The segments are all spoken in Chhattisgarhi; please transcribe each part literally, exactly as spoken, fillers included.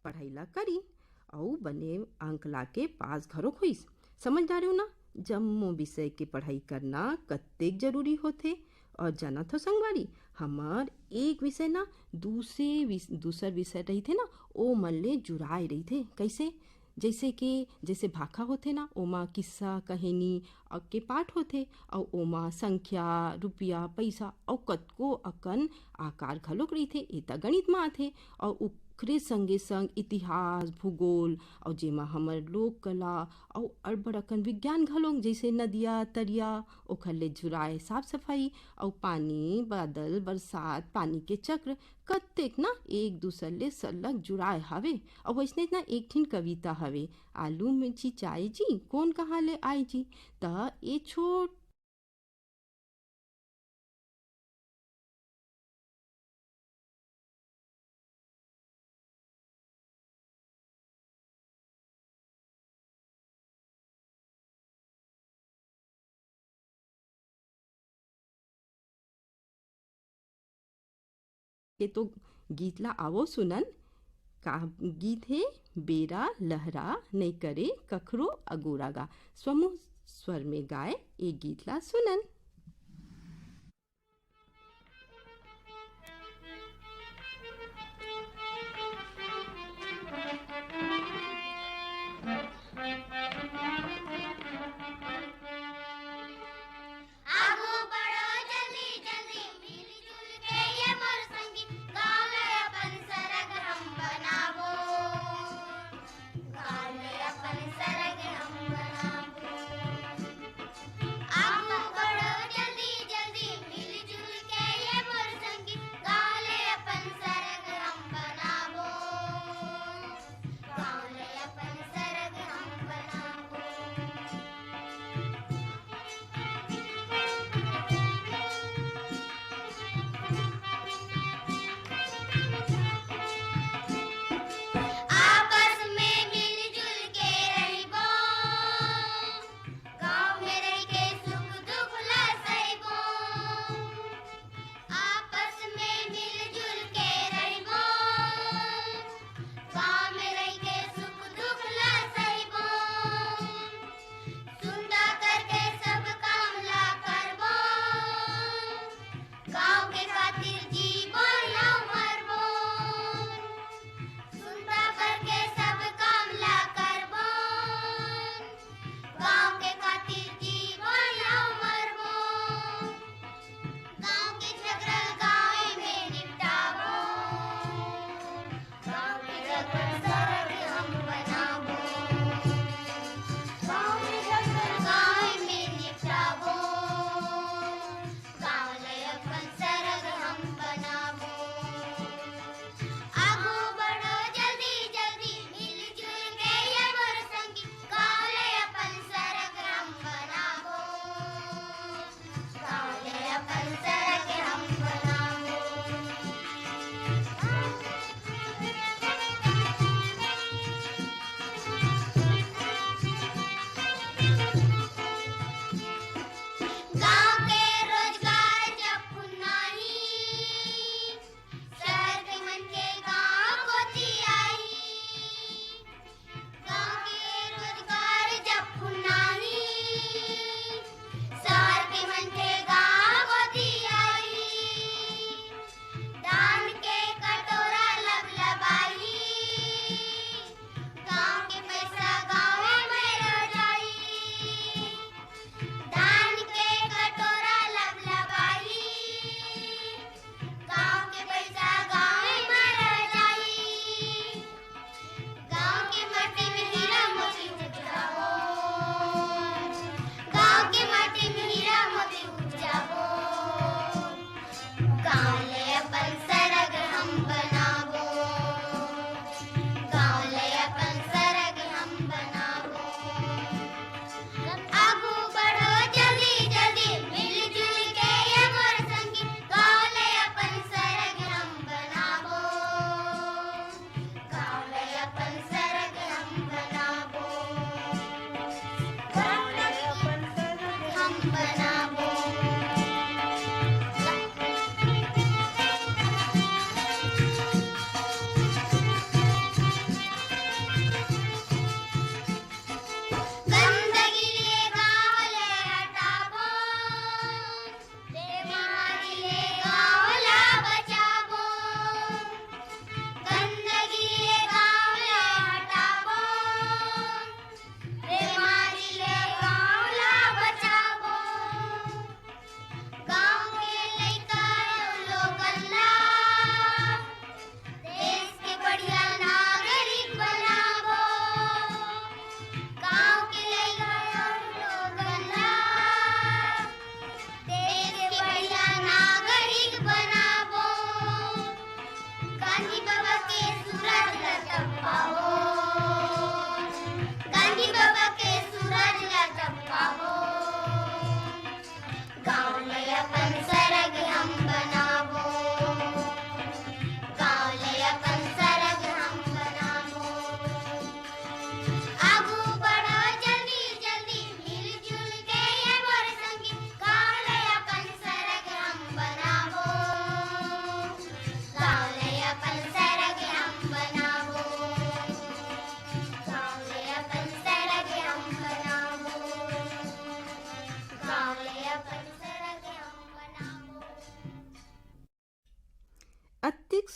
पढ़ाई ला करी अउ बने अंक ला के पास घलोक होइस। समझ डारेव ना, जम्मो विषय के पढ़ाई करना कतेक जरूरी होथे। और जानत हो संगवारी, हमर एक विषय ना दूसरे विस-, दूसर विषय रहिथे ना, ओ मन ले जुड़ाए रहिथे। कैसे? जैसे कि, जैसे भाखा होथे ना, ओमा किस्सा, कहानी अ, के पाठ होथे, अउ ओमा संख्या, रुपया, पैसा अउ कतको अकन आकार घलोक रहिथे। ए त गणित म आथे। अउ ओखरे संगे संग इतिहास, भूगोल, अउ जेमा हमर लोक कला अउ अब्बड़ अकन विज्ञान घलोक, जैसे नदिया, तरिया, ओखर ले जुड़ाए साफ सफाई, अउ पानी, बादल, बरसात, पानी के चक्र, कतेक ना एक दूसर ले सरलग जुड़ाए हावे। अउ वइसने ना एक ठिन कविता हवे, "आलू में चिचाई जी, कौन कहाँ ले आई जी?" त ए छोट के तो गीत ला आवो सुनन। का गीत हे? "बेरा लहरा नइ करे कखरो अगोरा गा।" समूह स्वर में गाए ए गीत ला सुनन। आगू बढ़ो जल्दी जल्दी, मिलजुल के ये मोर संगी, गाँव ले अपन सरग हम बनाबो, गाँव ले अपन सरग हम बनाबो। आगू बढ़ो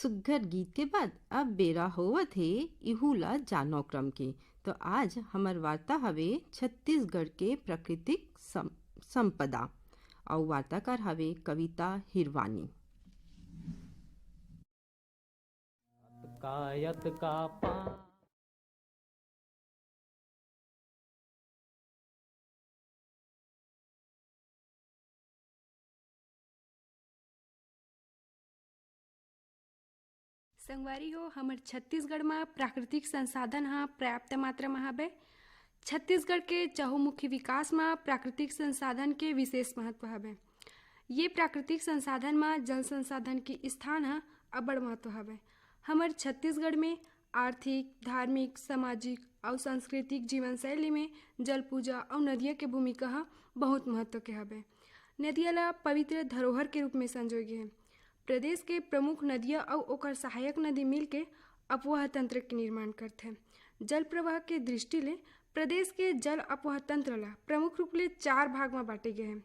सुग्घर गीत के बाद अब बेरा होवत हे इहू ला जानो क्रम के। तो आज हमर वार्ता हवे छत्तीसगढ़ के प्राकृतिक सम-, संपदा। अउ वार्ताकार हवे कविता हिरवानी। अतका, अतका पा- संगवारी हो, हमर छत्तीसगढ़ म प्राकृतिक संसाधन ह पर्याप्त मात्रा म हवय। छत्तीसगढ़ के चहुमुखी विकास म प्राकृतिक संसाधन के विशेष महत्व हवय। ये प्राकृतिक संसाधन म जल संसाधन के स्थान ह अब्बड़ महत्व हवय। हमर छत्तीसगढ़ में आर्थिक, धार्मिक, सामाजिक अउ सांस्कृतिक जीवन शैली में जल पूजा अउ नदिया के भूमिका ह बहुत महत्व के हवय। नदिया ला पवित्र धरोहर के रूप में संजोए गे हे। प्रदेश के प्रमुख नदिया अउ ओकर सहायक नदी मिलके अपवाह तंत्र के निर्माण करथे। जल प्रवाह के दृष्टि ले प्रदेश के जल अपवाह तंत्र ला प्रमुख रूप ले चार भाग म बांटे गे हे।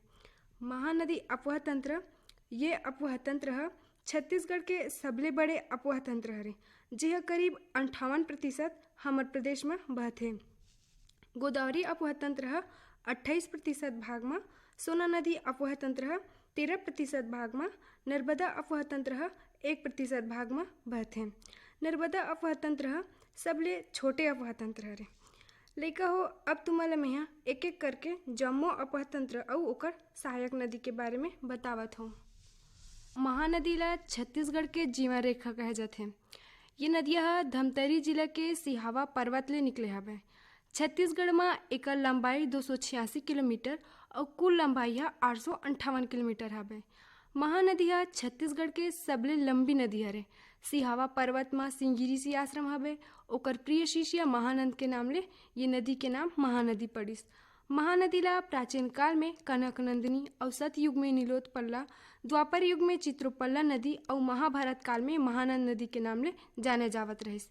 महानदी अपवाह तंत्र, ये अपवाह तंत्र ह छत्तीसगढ़ के सबले बड़े अपवाह तंत्र हरे, जेह करीब अंठावन प्रतिशत हमर प्रदेश म बहथे। गोदावरी अपवाह तंत्र ह अट्ठाईस प्रतिशत भाग म, सोना नदी अपवाह तंत्र ह तेरह प्रतिशत भाग म, नर्मदा अपवाह तंत्र ह एक प्रतिशत भाग म बहथे। नर्मदा अपवाह तंत्र ह सबले छोटे अपवाह तंत्र हरे। लइका हो, अब तुमन ल मेंहा एक-एक करके जम्मो अपवाह तंत्र अउ ओकर सहायक नदी के बारे में बतावत हौं। महानदी ला छत्तीसगढ़ के जीवन रेखा कहे जाथे। ये नदिया ह धमतरी जिला के सिहावा पर्वत ले निकले हवय। छत्तीसगढ़ म एकर लंबाई दो सौ छियासी किलोमीटर अउ कुल लंबाई ह आठ सौ अंठावन किलोमीटर हवय। महानदी ह छत्तीसगढ़ के सबले लंबी नदी हरे। सिहावा पर्वत म सिंगी ऋषि आश्रम हवय। ओकर प्रिय शिष्य महानंद के नाम ले ये नदी के नाम महानदी पड़िस। महानदी ला प्राचीन काल में कनक नंदिनी अउ सतयुग में नीलोत्पला, द्वापर युग में चित्रोपला नदी अउ महाभारत काल में महानंद नदी के नाम ले जाने जावत रहिस।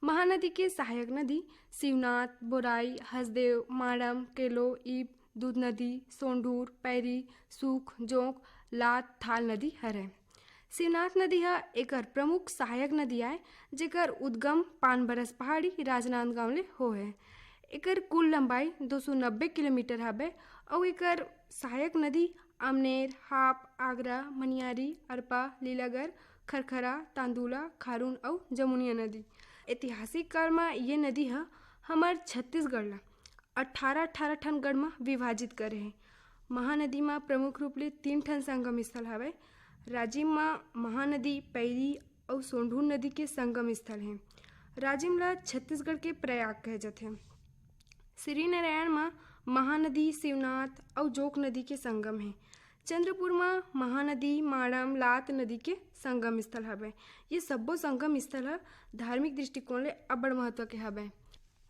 महानदी के सहायक नदी शिवनाथ, बोराई, हसदेव, माड़म, केलो, ईब, दूध नदी, सोंढूर, पैरी, सूख, जोंक, लात, थाल नदी हरय। शिवनाथ नदी ह एकर प्रमुख सहायक नदी आय, जेकर उद्गम पानबरस पहाड़ी राजनांदगांव ले होहे। एकर कुल लंबाई दो सौ नब्बे किलोमीटर हवय अउ एकर सहायक नदी अमनेर, हाप, आगरा, मनियारी, अरपा, लीलागर, खरखरा, तांदुला, खारून अउ जमुनिया नदी। ऐतिहासिक काल म ये नदी ह हमर छत्तीसगढ़ ल अट्ठारह अट्ठारह ठन गढ़ म विभाजित करे हे। महानदी म प्रमुख रूप ले तीन ठन संगम स्थल हवय। राजिम म महानदी, पैरी अउ सोंढूर नदी के संगम स्थल हे। राजिम ल छत्तीसगढ़ के प्रयाग कहे जाथे। श्रीनारायण म महानदी, शिवनाथ अउ जोंक नदी के संगम हे। चंद्रपुर म महानदी, माड़म, लात नदी के संगम स्थल हवय। ये सब्बो संगम स्थल ह धार्मिक दृष्टिकोण ले अब्बड़ महत्व के हवय।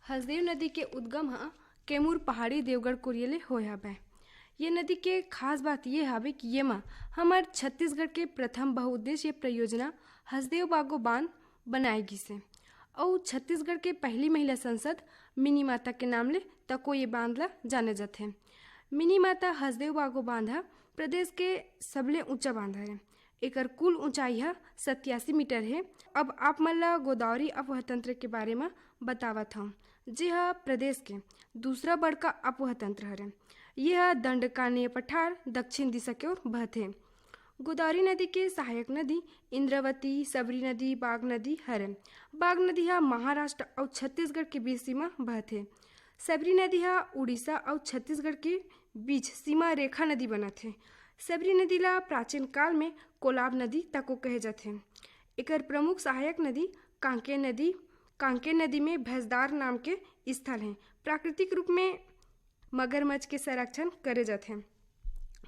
हसदेव नदी के उद्गम ह केमूर पहाड़ी देवगढ़ कोरिया ले होय हवय। ये नदी के खास बात ये हवय कि ये म हमर छत्तीसगढ़ के प्रथम बहुउद्देशीय परियोजना हसदेव बागो बांध बनाए गिस हे अउ छत्तीसगढ़ के पहली महिला सांसद मिनी माता के नाम ले तको ये बांध ला जाने जाथे। मिनी माता हसदेव बागो बांध ह प्रदेश के सबले ऊंचा बांध हरे। एकर कुल ऊंचाई ह सत्यासी मीटर हे। अब आप मन ला गोदावरी अपवाह तंत्र के बारे म बतावत हंव, जे ह प्रदेश के दूसरा बड़का अपवाह तंत्र हरे। ये ह दंडकान्य पठार दक्षिण दिशा के ओर बहथे। गोदावरी नदी के सहायक नदी इंद्रावती, सबरी नदी, बाग नदी हरे। बाग नदी ह महाराष्ट्र अउ छत्तीसगढ़ के बीच सीमा बहथे। सबरी नदी ह उड़ीसा अउ छत्तीसगढ़ के बीच सीमा रेखा नदी बनत हे। सबरी नदी ला प्राचीन काल में कोलाब नदी तको कहे जाथे। एकर प्रमुख सहायक नदी कांकेर नदी, कांकेर नदी में भैंसदार नाम के स्थल हे। प्राकृतिक रूप में मगरमच्छ के संरक्षण करे जाथे।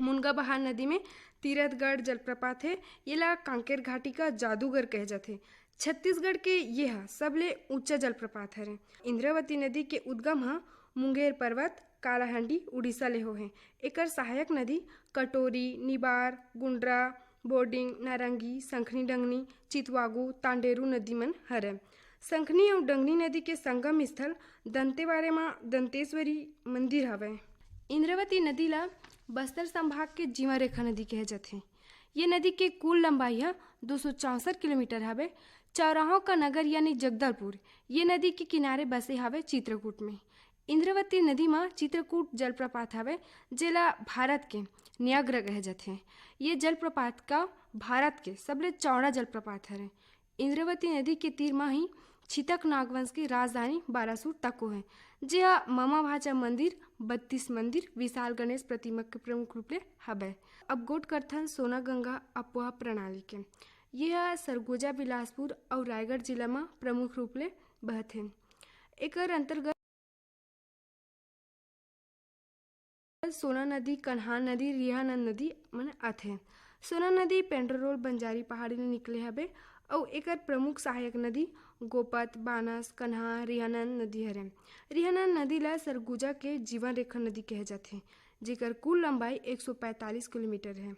मुनगा बहार नदी में तीरथगढ़ जलप्रपात हे। येला कांकेर घाटी का जादूगर कहे जाथे। छत्तीसगढ़ के ये ह सबले ऊंचा जलप्रपात हरे। इंद्रावती नदी के उद्गम ह मुंगेर पर्वत, कालाहांडी, उड़ीसा ले होहे। एकर सहायक नदी कटोरी, निबार, गुंडरा, बोर्डिंग, नारंगी, संखनी डंगनी, चितवागू, तांडेरू नदी मन हरय। संखनी अउ डंगनी नदी के संगम स्थल दंतेवाड़े म दंतेश्वरी मंदिर हवय। इंद्रावती नदी ला बस्तर संभाग के जीवन रेखा नदी कहे जाथे। ये नदी के कुल लंबाई ह दो सौ चौसठ किलोमीटर हवे। चौराहों का नगर यानी जगदलपुर ये नदी के किनारे बसे हवे चित्रकूट में। इंद्रावती नदी म चित्रकूट जलप्रपात हवे, जेला भारत के न्याग्रा कहे जाथे। ये जलप्रपात का भारत के सबले चौड़ा जलप्रपात हरे। इंद्रावती नदी के तीर म ही छितक नागवंश की राजधानी बारासुर तको है, जेहा ममा भाचा मंदिर, बत्तीस मंदिर, विशाल गणेश प्रतिमा के प्रमुख रूप ले हवय। अब गोठ करथन सोना गंगा अफवाह प्रणाली के। ये ह सरगुजा, बिलासपुर अउ रायगढ़ जिला म प्रमुख रूप ले बहथे। एकर अंतर्गत सोना नदी, कन्हान नदी, रिहानंद नदी मन आथे। सोना नदी पेंड्रा रोल बंजारी पहाड़ी ले निकले हवे अउ एकर प्रमुख सहायक नदी गोपत, बानस, कन्हा, रिहानंद नदी हरे। रिहानंद नदी ला सरगुजा के जीवन रेखा नदी कहे जाथे, जेकर कुल लंबाई एक सौ पैंतालीस किलोमीटर हे।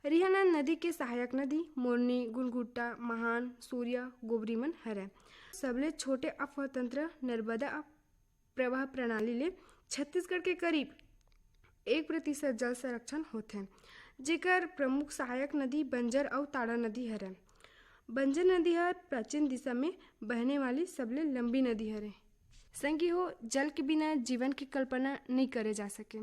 रिहानंद नदी के सहायक नदी मोरनी, गुनगुट्टा, महान, सूर्या, गोबरी मन हरे। सबले छोटे अफवाह तंत्र नर्मदा प्रवाह प्रणाली ले छत्तीसगढ़ के करीब एक प्रतिशत जल संरक्षण होथे, जेकर प्रमुख सहायक नदी बंजर अउ ताड़ा नदी हरे। बंजर नदी हर प्राचीन दिशा में बहने वाली सबले लंबी नदी हरे। संगी हो, जल के बिना जीवन की कल्पना नइ करे जा सके।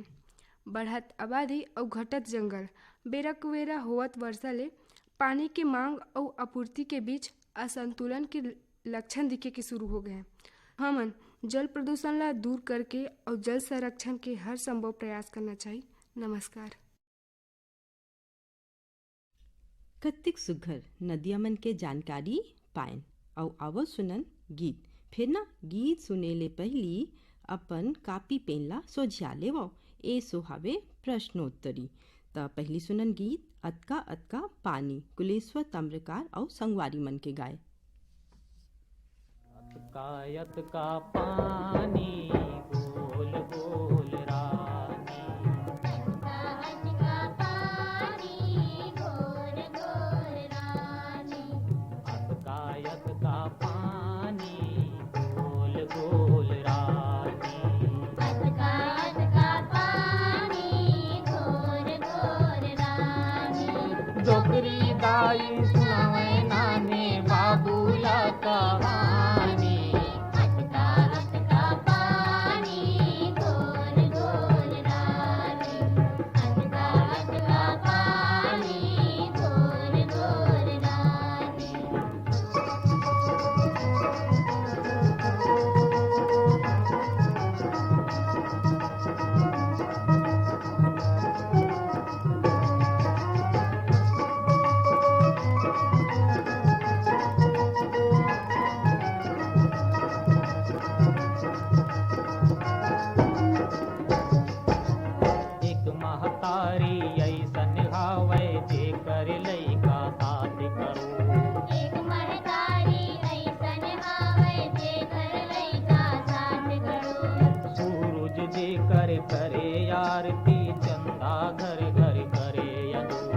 बढ़त आबादी अउ घटत जंगल, बेरा कुबेरा होवत वर्षा ले पानी के मांग अउ आपूर्ति के बीच असंतुलन के लक्षण दिखे के शुरू हो गए हैं। हमन जल प्रदूषण ला दूर करके अउ जल संरक्षण के हर संभव प्रयास करना चाहिए। नमस्कार। कत्तिक सुघ्घर नदिया मन के जानकारी पाएन। अउ आवो सुनन गीत। फेर ना, गीत सुने ले पहिली अपन कापी पेन ला सोझिया लेवो। ए सो हावे प्रश्नोत्तरी। त पहिली सुनन गीत अतका अतका पानी, कुलेश्वर ताम्रकार अउ संगवारी मन के गाए। अतका अतका पानी गोल गोल रानी। अतका अतका पानी गोल गोल रानी। अतका अतका पानी गोल गोल रानी। अतका अतका पानी गोल गोल रानी। डोकरी दाई सुनावे नाने बाबू ला कहानी। अतका अतका पानी गोल गोल रानी। अतका अतका पानी गोल गोल रानी। एक महतारी अइसन हावय, जेकर लइका सात करोड़। एक महतारी अइसन हावय, जेकर लइका सात करोड़। सूरज जेकर करे आरती, चंदा घर घर करे अजोर।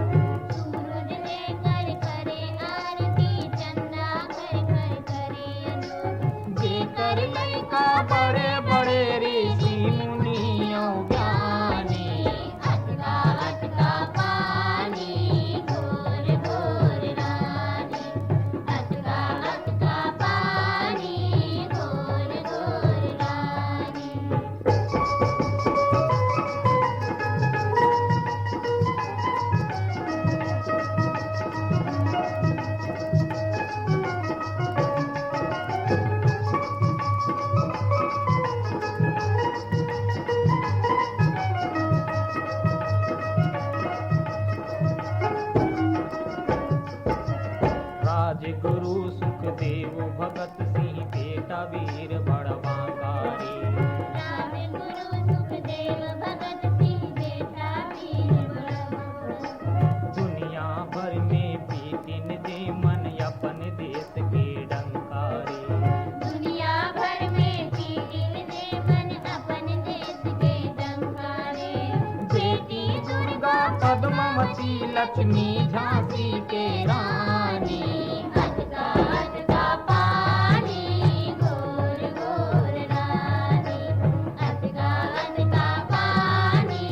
सूरज जेकर करे आरती, चंदा घर घर करे अजोर। जेकर लइका बड़े बड़े ऋषि मुनि अउ ज्ञानी। अतका अतका पानी घोर घोर रानी। अतका अतका पानी घोर घोर रानी। राजगुरु सुखदेव भगत सिंह बेटा वीर बड़वा कारी। राजगुरु सुखदेव भगत सिंह बेटा वीर बड़वा कारी। दुनिया भर में पीटिन जे मन अपन देश के डंकारी। दुनिया भर में पीटिन जे मन अपन देश के डंकारी। बेटी दुर्गा पद्मावती लक्ष्मी झांसी के रानी। अतका अतका पानी घोर घोर रानी। अतका अतका पानी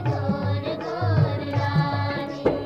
घोर घोर रानी।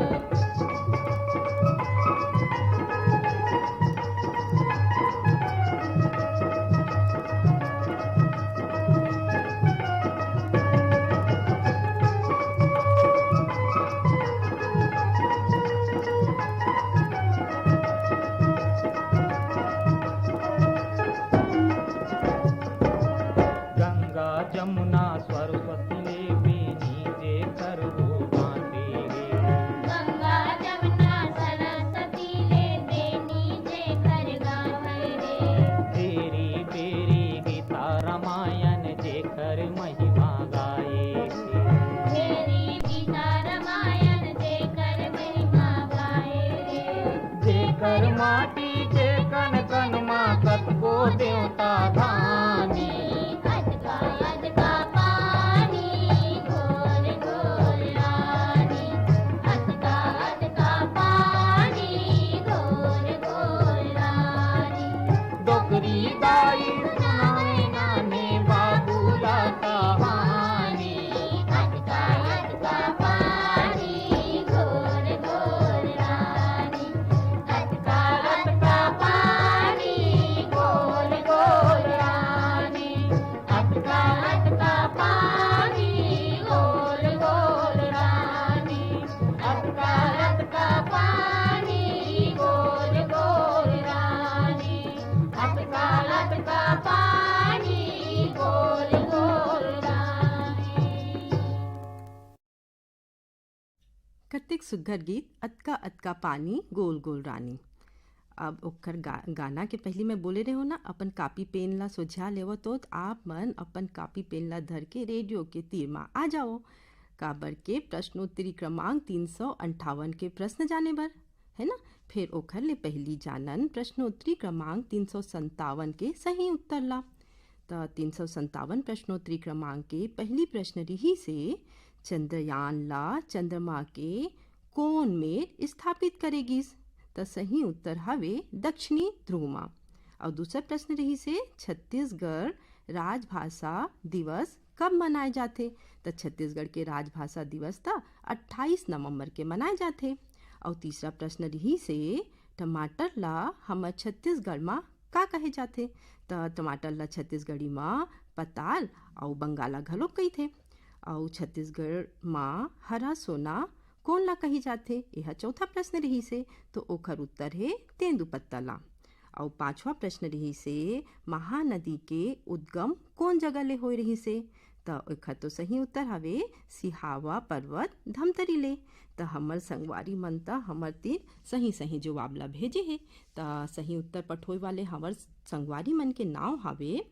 धानी, अतका अतका पानी, गोल गोल रानी, अतका अतका पानी, गोल गोल रानी। डोकरी दाई सुनावे नाने बाबू ला कहानी, अतका अतका पानी, गोल गोल रानी। अतका अतका पानी, गोल गोल रानी। अतका अतका पानी, गोल गोल रानी। अतका अतका पानी, गोल गोल रानी। अतका अतका पानी, गोल गोल रानी। कतेक सुग्घर गीत, अतका अतका पानी, गोल गोल रानी। अब ओकर गा-, गाना के पहिली मैं बोले रहे हो ना, अपन कापी पेन ला सोझा लेवो तो आप मन अपन कापी पेन ला धर के रेडियो के तीर मा आ जाओ, काबर के प्रश्नोत्तरी क्रमांक तीन सौ अंठावन के प्रश्न जाने बर, है ना? फिर ओखर ले पहिली जानन प्रश्नोत्तरी क्रमांक तीन सौ संतावन के सही उत्तर ला। त तीन सौ संतावन प्रश्नोत्तरी क्रमांक के पहिली प्रश्न रिहिसे, चंद्रयान ला चंद्रमा के कोन मेर स्थापित करे गिस? त सही उत्तर हवे दक्षिणी ध्रुव मा। अउ दूसर प्रश्न रिहिसे, छत्तीसगढ़ राजभाषा दिवस कब मनाए जाथे? त छत्तीसगढ़ के राजभाषा दिवस त अट्ठाईस नवंबर के मनाए जाथे। अउ तीसरा प्रश्न रिहिसे, टमाटर ला हमर छत्तीसगढ़ मा का कहे जाथे? त टमाटर ला छत्तीसगढ़ी मा पताल अउ बंगाला घलो कहिथे। अउ छत्तीसगढ़ मा हरा सोना कोन ला कही जाथे? एह चौथा प्रश्न रिहिसे, तो ओखर उत्तर हे तेंदूपत्ता ला। अउ पांचवा प्रश्न रिहिसे, महानदी के उद्गम कोन जगह ले होए रिहिसे? त एखर तो सही उत्तर हवे सिहावा पर्वत धमतरी ले। त हमर संगवारी मन त हमर तीर सही सही जवाब ला भेजे हे। त सही उत्तर पठोए वाले हमर संगवारी मन के नाव हवे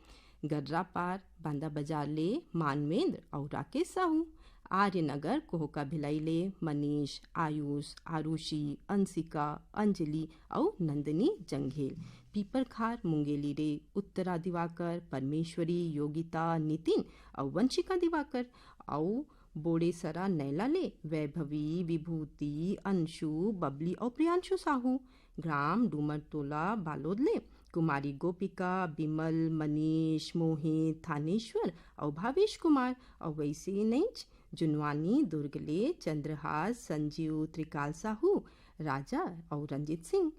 गर्रापार, बांदा बाजार ले मानवेंद्र अउ राकेश साहू, आर्यनगर कोहका भिलाई ले मनीष, आयुष, आरुषि, अंशिका, अंजलि अउ नंदिनी जंघेल, पीपरखार मुंगेली ले उत्तरा दिवाकर, परमेश्वरी, योगिता, नितिन अउ वंशिका दिवाकर अउ बोड़ेसरा नैला ले वैभवी, विभूति, अंशु, बबली अउ प्रियांशु साहू, ग्राम डूमरतोला बालोद ले कुमारी गोपिका, बिमल, मनीष, मोहित, थानेश्वर अउ भावेश कुमार अउ वैसे नैच जुनवानी दुर्ग ले चंद्रहास, संजीव, त्रिकाल साहू, राजा अउ रंजीत सिंह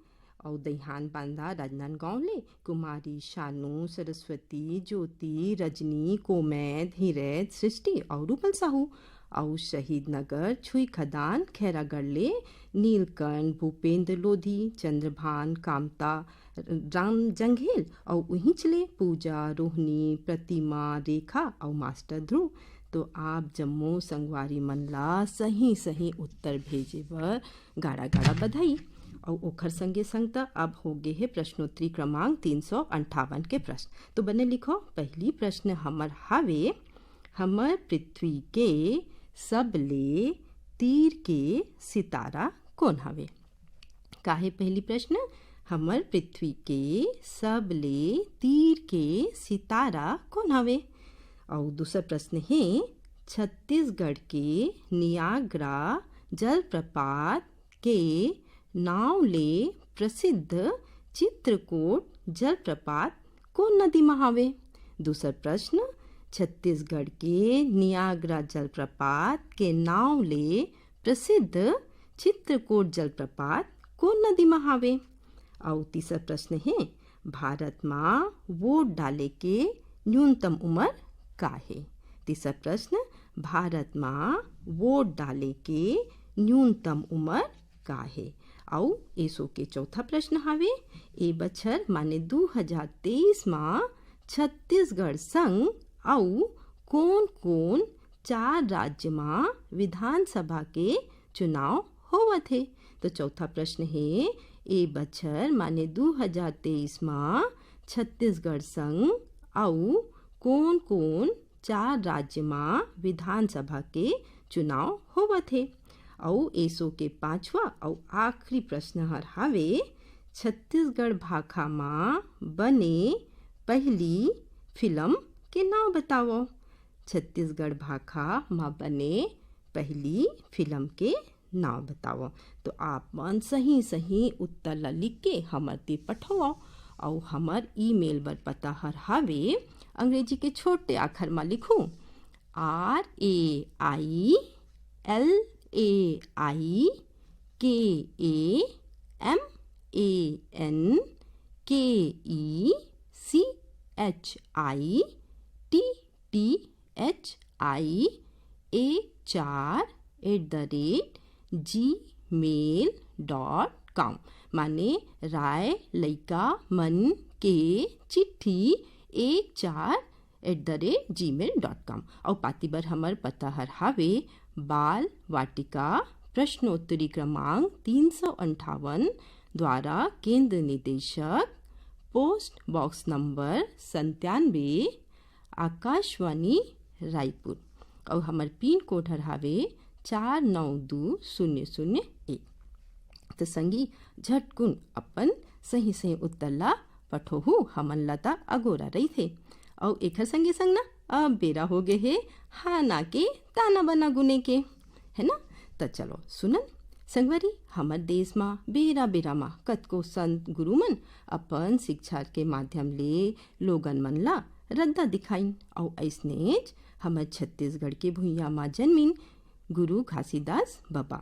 अउ दईहान बांधा राजनांदगांव ले कुमारी, शानू, सरस्वती, ज्योति, रजनी, कोमैद, हिरैत, सृष्टि अउ रूपल साहू अउ शहीद नगर छुई खदान खैरागढ़ ले नीलकंठ, भूपेंद्र लोधी, चंद्रभान, कामता, राम जंघेल अउ उहींच ले पूजा, रोहिणी, प्रतिमा, रेखा अउ मास्टर ध्रुव। तो आप जम्मो संगवारी मन ला सही सही उत्तर भेजे बर गाड़ा गाड़ा बधाई। अउ ओखर संगे संग त अब हो गे हे प्रश्नोत्तरी क्रमांक तीन सौ अंठावन के प्रश्न। तो बने लिखो, पहली प्रश्न हमर हवे, हमर पृथ्वी के सबले तीर के सितारा कोन हवे? काहे पहली प्रश्न, हमर पृथ्वी के सबले तीर के सितारा कोन हवे? अउ दूसर प्रश्न हे, छत्तीसगढ़ के नियाग्रा जलप्रपात के नांव ले प्रसिद्ध चित्रकूट जलप्रपात कोन नदी म हावे? दूसर प्रश्न, छत्तीसगढ़ के नियाग्रा जलप्रपात के नांव ले प्रसिद्ध चित्रकूट जलप्रपात कोन नदी म हावे? अउ तीसर प्रश्न हे, भारत म वोट डाले के न्यूनतम उम्र का हे? तीसर प्रश्न, भारत म वोट डाले के न्यूनतम उम्र का हे? अउ एसो के चौथा प्रश्न हावे, ए बछर माने दू हजार तेईस म छत्तीसगढ़ संग अउ कोन-कोन चार राज्य म विधानसभा के चुनाव होवत हे? तो चौथा प्रश्न हे, ए बछर माने दू हजार तेईस म छत्तीसगढ़ संग अउ कोन-कोन चार राज्य म विधानसभा के चुनाव होवत हे? अउ एसो के पांचवा अउ आखिरी प्रश्न हर हावे, छत्तीसगढ़ भाखा म बने पहली फिल्म के नाव बतावव। छत्तीसगढ़ भाखा म बने पहली फिल्म के नाव बतावव। तो आप मन सही सही उत्तर ला लिख के हमर ती पठवव। अउ हमर ईमेल बर पता हर हावे, अंग्रेजी के छोटे आखर म लिखू, R A I L A I K A M A N K E C H I T T H I A चार at the rate gmail dot com। माने राय लइका मन के चिट्ठी एक चार at the rate gmail dot com। अउ पाती बर हमर पता हर हावे, बाल वाटिका, प्रश्नोत्तरी क्रमांक तीन सौ अंठावन, द्वारा केंद्र निदेशक, पोस्ट बॉक्स नंबर संतानवे, आकाशवाणी रायपुर। अउ हमर पिन कोड हर हावे चार नौ दू शून्य शून्य एक। त संगी, झटकुन अपन सही सही उत्तर ला पठोहू, हमन ला त अगोरा रहिथे। अउ एखर संगे संग ना, अब बेरा हो गे हे हाना के ताना बना गुने के, है ना? त चलो सुनन संगवारी, हमर देश म बेरा बेरा म कतको संत गुरु मन अपन शिक्षा के माध्यम ले लोगन मन ला रद्दा दिखाइन। अउ अइसनेच हमर छत्तीसगढ़ के भुइयां म जन्मिन गुरु घासीदास बबा,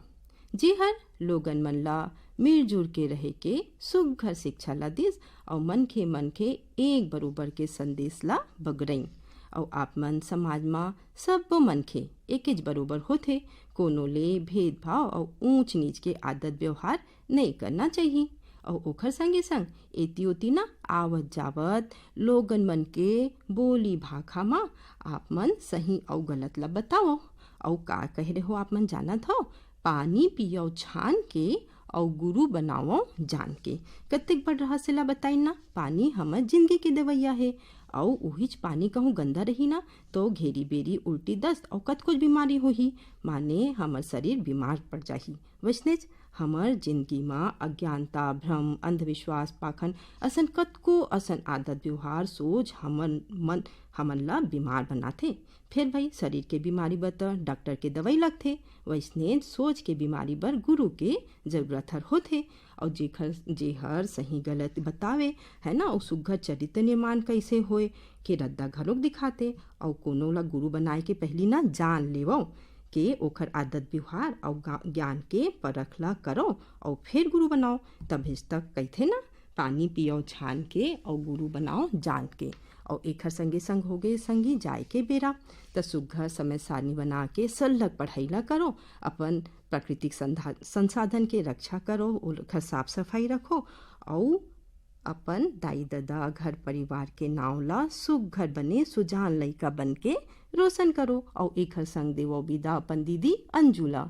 जेहर लोगन मन ला मिलजुल के रहे के सुघ्घर शिक्षा ला दिस। अउ मनखे मनखे एक बरोबर के संदेश ला बगरइन। अउ आप मन समाज म सब्बो मनखे एकेच बरोबर होथे, कोनो ले भेदभाव अउ ऊंच नीच के आदत व्यवहार नइ करना चाही। अउ ओखर संगे संग एती ओती ना आवत जावत लोगन मन के बोली भाखा म आप मन सही अउ गलत ला बतावव। अउ का कहे रहे हो आप मन जानत हव? पानी पियव छान के अउ गुरु बनावव जान के। कतेक बड़ रहस्य ला बताइन ना, पानी हमर जिंदगी के देवैया हे। अउ उहीच पानी कहूँ गंदा रही ना, तो घेरी बेरी उल्टी दस्त अउ कतकोच बीमारी होही, माने हमर शरीर बीमार पड़ जाही। वइसनेच हमर जिंदगी म अज्ञानता, भ्रम, अंधविश्वास, पाखंड असन कतको असन आदत व्यवहार सोच हमन मन, हमन ला बीमार बनाथे। फेर भाई, शरीर के बीमारी बर त डॉक्टर के दवाई लगथे, वइसने सोच के बीमारी बर गुरु के जरूरत हर होथे। अउ जेखर, जेहर सही गलत बतावे, है ना, अउ सुघ्घर चरित्र निर्माण कइसे होए के रद्दा घलोक दिखाथे। अउ कोनो ला गुरु बनाए के पहिली ना जान लेवव के ओखर आदत व्यवहार अउ गा-, ज्ञान के परख ला करव अउ फेर गुरु बनाव। तभेच तक कहिथे ना, पानी पियव छान के अउ गुरु बनाव जान के। अउ एखर संगे संग होगे संगी जाए के बेरा, त सुघ्घर समय सारणी बना के सल्लग पढ़ाई ला करो, अपन प्राकृतिक संधा-, संसाधन के रक्षा करो, ओखर साफ सफाई रखो, अउ अपन दाई ददा, घर परिवार के नाव ला सुघ्घर बने सुजान लइका बन के रोशन करो। अउ एखर संग देवो विदा अपन दीदी अंजू ला।